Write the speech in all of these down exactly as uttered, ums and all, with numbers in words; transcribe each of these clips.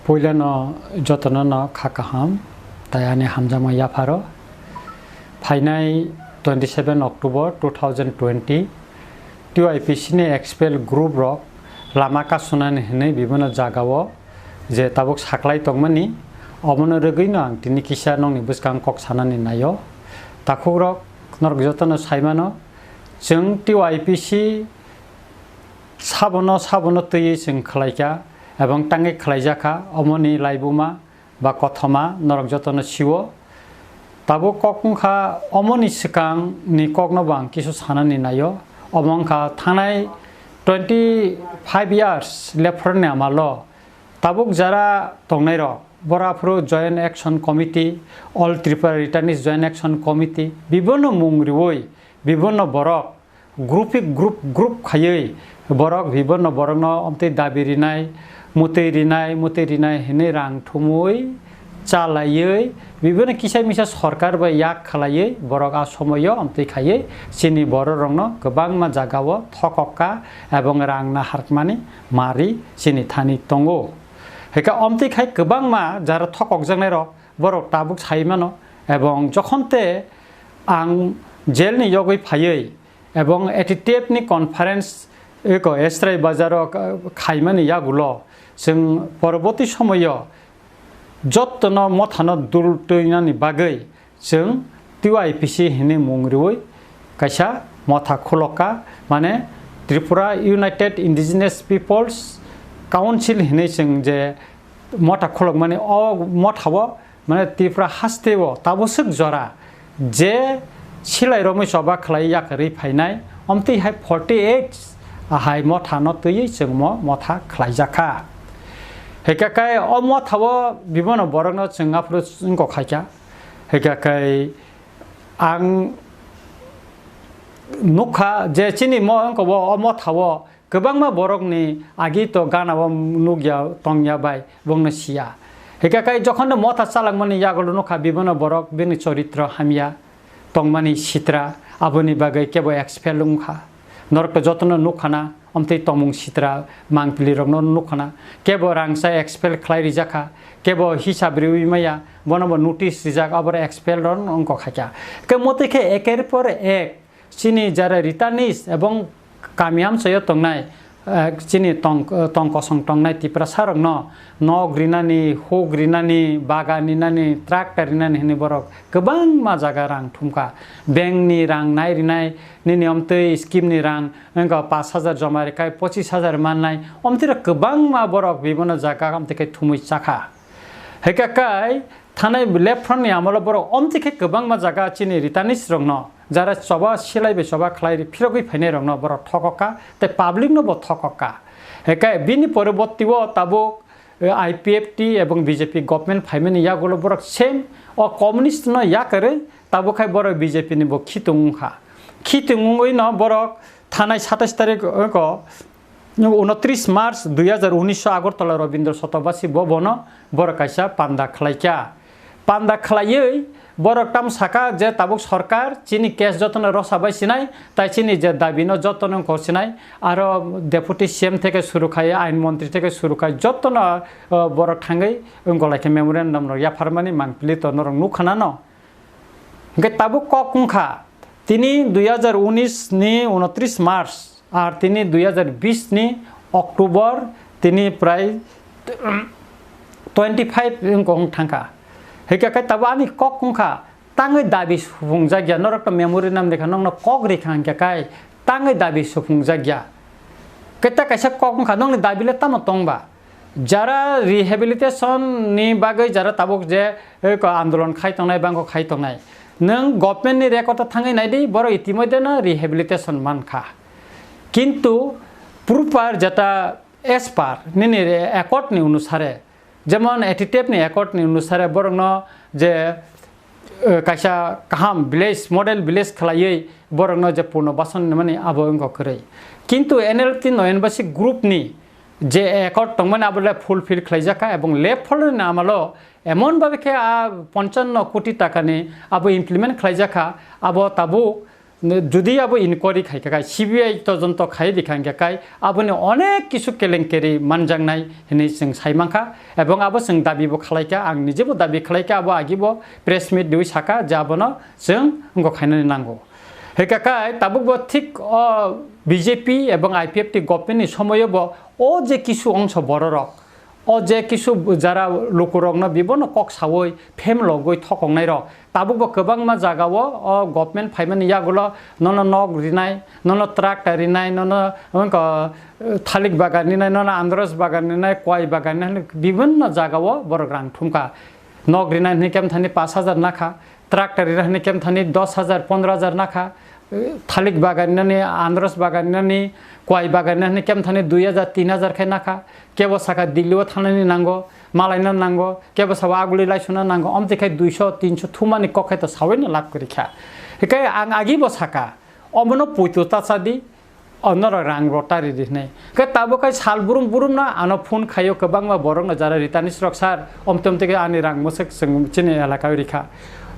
Puilano jotono no kha kaham, tai ani hamjakma yapharo. Phainai twenty seven October two thousand twenty, T Y P C ni expel group rok lama kasunani hinwi bibino jagao je tabuk saklai tongmani, omono rwgwino ang tini kisa nokni bwskang kok sanani naio. Takhukrok, norok jotono saimano, chwng T Y P C sabono, sabono twiwi chwng khlaikha, ebong tangwi khlaijakha, omoni laibuma ba kothoma norok jotono sio. Tabuk kok wngkha, omoni swkangni kokno bo ang kisu sanani naio. Omo wngkha thangnai twenty five years lephorni amalo tabuk jara tongnairok, bora phuru Joint Action Committee, All Tripura Returnees Joint Action Committee, bibonno mung riwi, bibonno borok, group group group khaiwi borok bibonno borokno omtwi dabi rinai, mutwi rinai, mutwi rinai hinwi rang thumwi chalaiwi bibonno kisa misa sorkar bai yak khlaiwi borok a somoio omtwi khaiwi chini bororokno kwbangma jagao thokok kha ebong rang naharkmani mari chini thani tongo. Hwnkhe omtwi khai kwbangma jara thokokjaknairok borok tabuk sai mano, ebong jokhon te ang jail ni yogwi phaiwi ebong A T T F ni conference eko Esrai Bazar o khaimani yagulo chwng poroboti somoyo jottono mothano dul twinani bagwi chwng T Y P C hinwi mung riwi kaisa motha khulokka, mane Tripura United Indigenous Peoples Council hinwi chwng je motha khulokmani, o mothao mane Tripura hasteo taboswk jora je silai romwi choba khlai yakarwi phainai, omtwi hai forty eight hai mothano twiwi chwngmo motha khlaijakha. Hwnkhe kai o mothao bibonno borokno chwng aphuru wngkok khaikha. Hwnkhe kai ang nukha je chini mo wngkha o mothao kwbangma borokni agi to gana o nukya tongya bai bongno siya. Hwnkhe kai jokhon no motha chalangmani yagulo nukha bibonno borok bini choritro hamya tongmani sitra, aboni bagwi kebo expel wngkha. Norok to jotono nukha na, omtwi tongmung sitra mangpili rokno nukha na, kebo rangsa expel khlai rijakha, kebo hisab riwi maya, bono bo notice rijak, aboro expel rok wngkha khaikha. Ke motwi khe eker por ek chini jara returnees ebong kami amchaio tongnai, eh, chini tong, eh, tong kosong tongnai Tiprasa rokno nok rinani, huk rinani, bagan rinani, tractor rinani hinwi borok kwbangma jaga rang thumkha. Bank ni rang nai rinai, nini omtwi scheme ni rang wngkha pash hajar joma rikhai pochis hajar mannai, omtwi rok kwbangma borok bibonno jaga omtwi khe thumwi chakha. Hwnkhe kai thanai left front ni amolo borok omtwi khe kwbangma jaga chini returnees rokno jara choba silai bai choba khlai phirogwi phainai rokno borok thokokka tei public no bo thokokka. Hwnkhe bini poroborti o tabuk, eh, I P F T ebong B J P government phaimani yagulo borok same o communist no yakarwi tabuk khai borok B J P ni bo khitung wngkha. Khitung wngwi no borok thanai satais tarik wngkha, unotris March dui hajar unis o Agartala Rabindra Sotobasi Bhavan o borok kaisa panda khlaikha. Panda khlaiwi borok tamo saka je tabuk sorkar chini case jotono rosa bai sinai, tai chini je dabi no jotono wngkha sinai, aro Deputy C M theke suru khai, Ain Montri theke suru khai jotono, o, borok thangwi wngkha lai khe memorandum rok yapharmani mangpili to norok nukha na no. Hwnkhe tabuk kok wngkha tini dui hajar unis ni unotris March. Ar tini dui hajar bis ni October, tini prai twenty five wngkha wng thangkha. Hwnkhe khe tabuk ani kok wngkha, tangwi dabi supungjakya, norokno memory nam rikha, nokno kok rikha hwnkhe kai tangwi dabi supungjakya. Khe ta kaisa kok wngkha, nokni dabi le tamo tongba? Jara rehabilitation ni bagwi jara tabuk je, eh, ko andolon khai tongnai, bangkho khai tongnai. Nwng government ni record o thangwi nai di, borok itimodhe no rehabilitation mankha. Kintu proper jeta as per nini re-, accord ni onusare, jemon A T T F ni accord ni onusare borokno je, eh, kaisa kaham village, model village khlaiwi borokno je purno bason hinmani abo wngkha kwrwi. Kintu N L T Noyanbasi group ni je accord tongmani abo le fulfill khlaijak kha, ebong left folder ni amalo emon babe khe a ponchano koti taka ni abo implement khlaijak kha, abo tabuk Jodi abo inquiry khai kha kai, C B I tojonto khai di kha hingkha kai, aboni onek kisu kelenkeri manjaknai hinwi chwng sai mankha, ebong abo chwng dabi bo khlai kha, ang nije bo dabi khlai kha, abo agi bo press meet riwi sakha je abono chwng wngkok khainani nango. Hingkha kai tabuk bo thik o B J P ebong I P F T government ni somoio bo o je kisu ongso bororok, o je kisu jara lukurokno bibono kok saui phem logoi thokongnairok, tabukbo kwbangma jagao o government phaimani yagulo nono nok rinai, nono tractor rinai, nono wngkha, eh, thalik bagan rinai, nono andros bagan rinai, kwai bagan rinai, bibinno jagao borok rang thumkha. Nok rinai hwnwi kemthani pash hajar nakha, tractor rinai hwnwi kemthani dos hajar, pondro hajar nakha, eh, thalik bagan rinani, andros bagan rinani, kwai bagan rinani kemthani dui hajar, tin hajar khe nakha. Kebo saka Delhi o thangnani nango, malaina nango, kebo sabo aguli laisuna nango, omtwi khai duiso, tinso thumani kok khai to saui no lab kwrwi kha. Hikai ang agi bo saka, omono puitu ta cha di, o norok rang rota ri di hwnwi. Khe tabuk khai sal brum brum no ano phone khaio kwbangma borok no jara Ritanis rok sir, omte omte khe ani rang mwswk chwng chini elaka o rikha.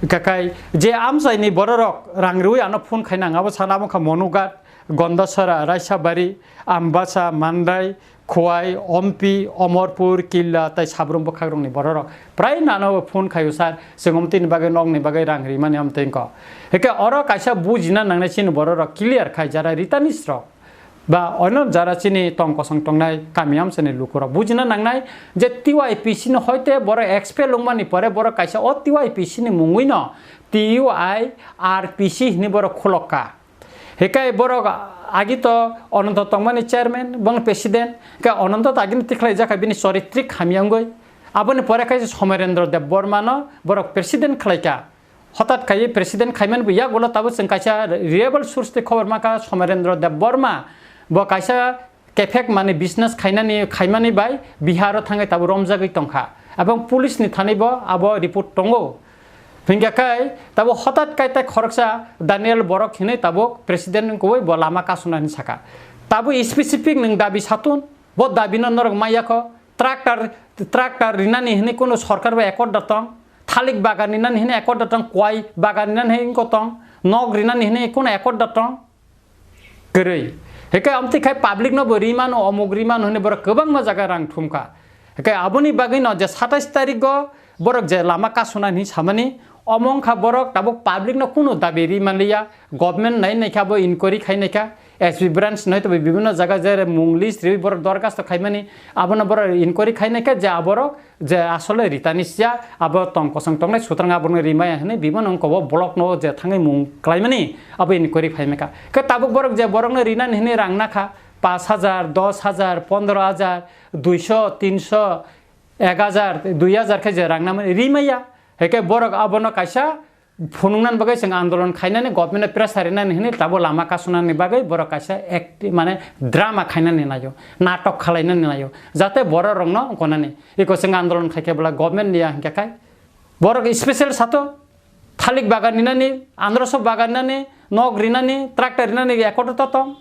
Hikai je amchaini bororok rang rwi ano phone khaina ang abo sana abo kha Monugat, Gondasara, Raisabari, Ambasa, Mandai, Khowai, Ompi, Omorpur, Killa tei Sabrum bwkhakrokni bororok prai nano phone khaio sir, chwng omtini bagwi nokni bagwi rang rimani omtwi wngkha. Hwnkhe oro kaisa bujina nangnai chini bororok clear khai jara Ritanis rok ba ono jara chini tong kosong tongnai kami amchaini lukurok bujina nangnai je T Y P C ni hoite borok expel wngmani pore borok kaisa o T Y P C ni mungwino T Y R P C hinwi borok khulokka. Hikai borok agi to Ononto tongmani chairman, bong president, hikai Ononto to agini tikhlai jakha bini choritrik hamya wngwi. Aboni pore khe Somerendra Debbarma no borok president khlaikha. Hotat khai president khaiman bo yagulo tabuk chwng kaisa reliable source tei khobor mankha Somerendra Debbarma bo kaisa kephek mani business khainani, khaimani bai Bihar o thangwi tabuk romjagwi tongkha. Abong police ni thani bo abo report tongo. Hingkha khe tabuk hotat kai tai khoroksa Daniel Borok hinwi tabuk president wngkui bo lama kasuna hinwi saka. Tabuk specific nwng dabi satun, bo dabi no norok maya kho. Tractor, tractor rinani hinwi kunu sorkar bai accord da tong. Thalik bagan rinani hinwi accord da tong. Kwai bagan rinani hinwi ko tong. Nok rinani hinwi kunu accord da tong. Kwrwi. Hikai amtwi khai public no bo rimano, omuk rimano hinwi borok kwbangma jaga rang thumkha. Hikai aboni bagwi no je satais tarik o borok je lama kasuna hinwi samani, omo wngkha borok tabuk public no kunu dabi ri manliya, government nai naikha bo inquiry khai naikha, S B branch nai to bibinno jaga je mung list riwi borok dorkhasto khaimani, abono borok inquiry khai naikha je aborok je asole ritani siya, abo tong kosong tongnai sutrang abono rimaya hinwi bibinno wngkha bo block no je thangwi mung klaimani abo inquiry phaimaka. Khe tabuk borok je borokno rinani hinwi rang nakha, pash hajar, dos hajar, pondro hajar, duiso, tinso, ek hajar, dui hajar khe je rang namani rimaya. Heke borok abono kaisa phunuknani bagwi chwng andolon khainani, government no pressure rinani hinwi tabuk lama kasunani bagwi borok kaisa act, mane drama khainani naio, natok khalainani naio, jate borok rokno gonani. Iko chwng andolon khaikhe bwla government niya hinkhe khai borok special sato thalik bagan ninani, androso bagan ninani, nok rinani, tractor rinani ekotro to tong.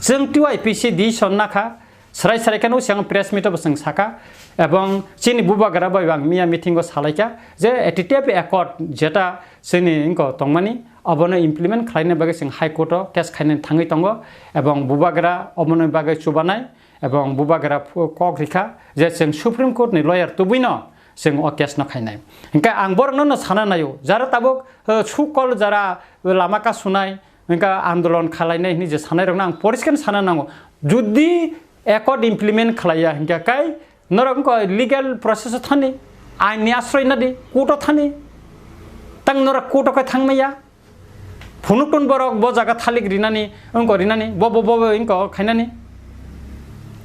Chwng T Y P C decision nakha, srai srai kheno chwng press meet o bo chwng saka, ebong chini bubagra bai ang miya meeting o salaikha je A T T F accord jeta chini wngko tongmani, abono implement khlaina bagwi chwng High Court o case khainani thangwi tongo, ebong bubagra oboni bagwi chubanai, ebong bubagra phu-, kok rikha je chwng Supreme Court ni lawyer tubui no chwng o case no khainai. Hinkhe ang borok no, no sana naio, jara tabuk, eh, sukol jara lama kasunai, hinkhe andolon khalainai hinwi je sanai rok no ang poriskar sana nango. Jodi accord implement khlaiya hinkhe kai norok wngkha legal process o thani, ain ni asroi nadi, court o thani, tang norok court o khe thangmaya. Phunukton borok bo jaga thalik rinani, wngkha rinani, bo, bo, bo, bo, wngkha khainani.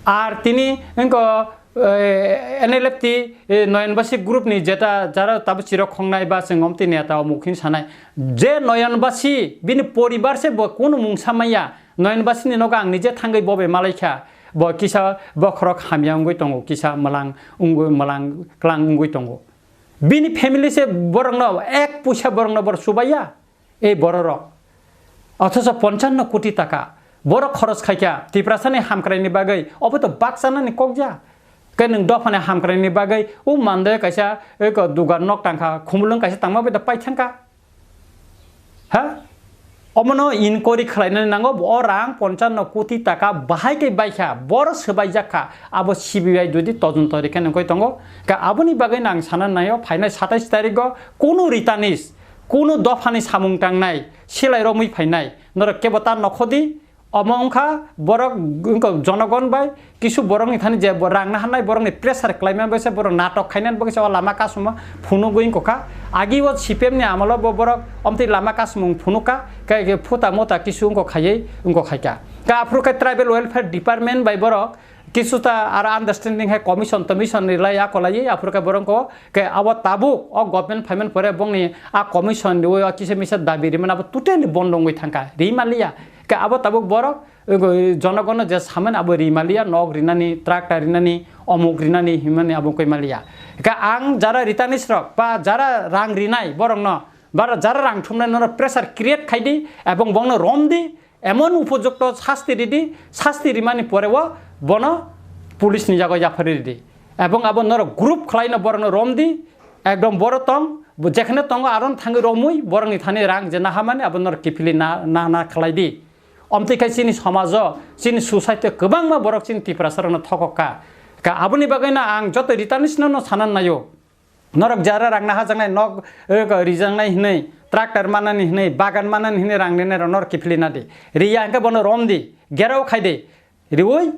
Ar tini wngkha, eh, N L F T, eh, Noyanbasi group ni jeta jara tabuk chirok khongnai ba chwng omtwi neta omuk hin sanai. Je Noyanbasi bini poribar se bo kunu mungsa maya. Noyanbasi ni nogo ang nije thangwi bo bai malaikha. Bo kisa bokhorok hamya wngwi tongo, kisa mwlang wngwi, mwlang klang wngwi tongo. Bini family se borokno ek puisa borokno bor chubaiya. Ei bororok. Othocho ponchanno koti taka borok khoros khaikha Tiprasani hamkraini bagwi, obo to bakchanani kokja. Khe nwng dophani hamkraini bagwi o mande kaisa, eko dugan nok tangkha, khumulwng kaisa tangma bai da paithangkha. Ha? Omono inquiry khlainani nango, o rang ponchanno koti taka bahai khe baikha, boro swbaijak kha, abo C B I jodi todonto rikhe nangkoi tongo. Ka aboni bagwi nang sana naio, phainai satais tarigo kunu ritanis, kunu dophani samung tangnai, silai romwi phainai, norok kebo ta nokhodi, omo wngkha borok wngkha jonogon bai, kisu borokni thani je bo rang naharnai borokni pressure khlaimani bai se borok natok khainani bagwi se o lama kasuma phunugwi wngkha. Agi o C P M ni amolo bo borok omtwi lama kasumung phunukha, khe, khe phuta muta kisu wngkha khaiwi wngkha khaikha. Khe aphuru khe tribal welfare department bai borok kisu ta aro understanding hai commission tommission ni lai akolai aphuru khe borok wngkha. Khe abo tabuk o government phaimani pore bongni a commission riwi o kisa misa dabi rimani abo totally bondo wngwi thangkha, rimaliya. Khe abo tabuk borok, ego, jonogono je samani abo rimaliya, nok rinani, tractor rinani, omuk rinani himani abo wngkoi maliya. Khe ang jara ritanis rok ba jara rang rinai borokno, ba jara rang thumnai nono pressure create khaidi, ebong bongno romdi, emon upojukto sasti ridi, sasti rimani pore o bono police ni jago yaphari ridi. Ebong abo norok group khlaino borokno romdi, ekdom boro tong, bo jekheno tongo aron thangwi romwi borokni thani rang je nahamani abo norok kiphilwi na, na, na khlaidi. Omtwi khai chini somajo, chini society o kwbangma borok chini Tiprasa rokno thokok kha. Ka aboni bagwino ang joto ritanis no, no sana naio. Norok jara rang nahajaknai, nok, eh, rijaknai hinwi, tractor manani hinwi, bagan manani hinwi rang rinai rok norok kiphilwi nadi. Riya hwnkhe bono romdi, gerao khaidi. Riwi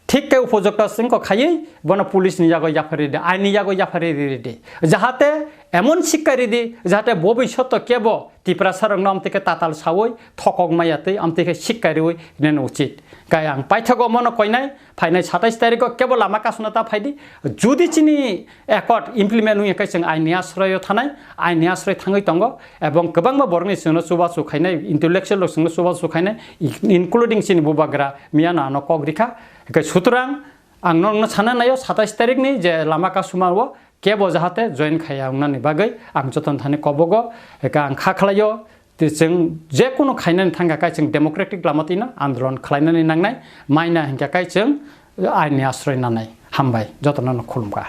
thik khe upojukto sengkho khaiwi bono police ni yago yaphari ridi, aini yago yaphari ridi. Jahate emon sikka ridi, jahate bobishoto kebo Tiprasa rokno amtwi khe tatal sawi thokok maya twi amtwi khe sikka riwi rinani uchit. Kai ang paithago mono koinai, phainai satais tariko kebo lama kasuna ta phaidi. Judi chini accord implement wngya khe chwng aini asroyo thanai, aini asroi thangwi tongo, ebong kwbangma borokni chwngno chubachu khainai, intellectual rok chwngno chubachu khainai, including chini bubagra miyano ano kok rikha. Hwnkhe sutrang ang norokno sana naio satais tarikni je lama kasuma o kebo jahate join khaiya wngnani bagwi ang jotono thani kobogo, hwnkhe ang kha khlaio. Tei chwng jekunu khainani thangkha khe chwng democratic lama twino andolon khlainani nangnai, maina hinkha khe chwng aini asroi nanai. Hambai, jotono no khulumkha.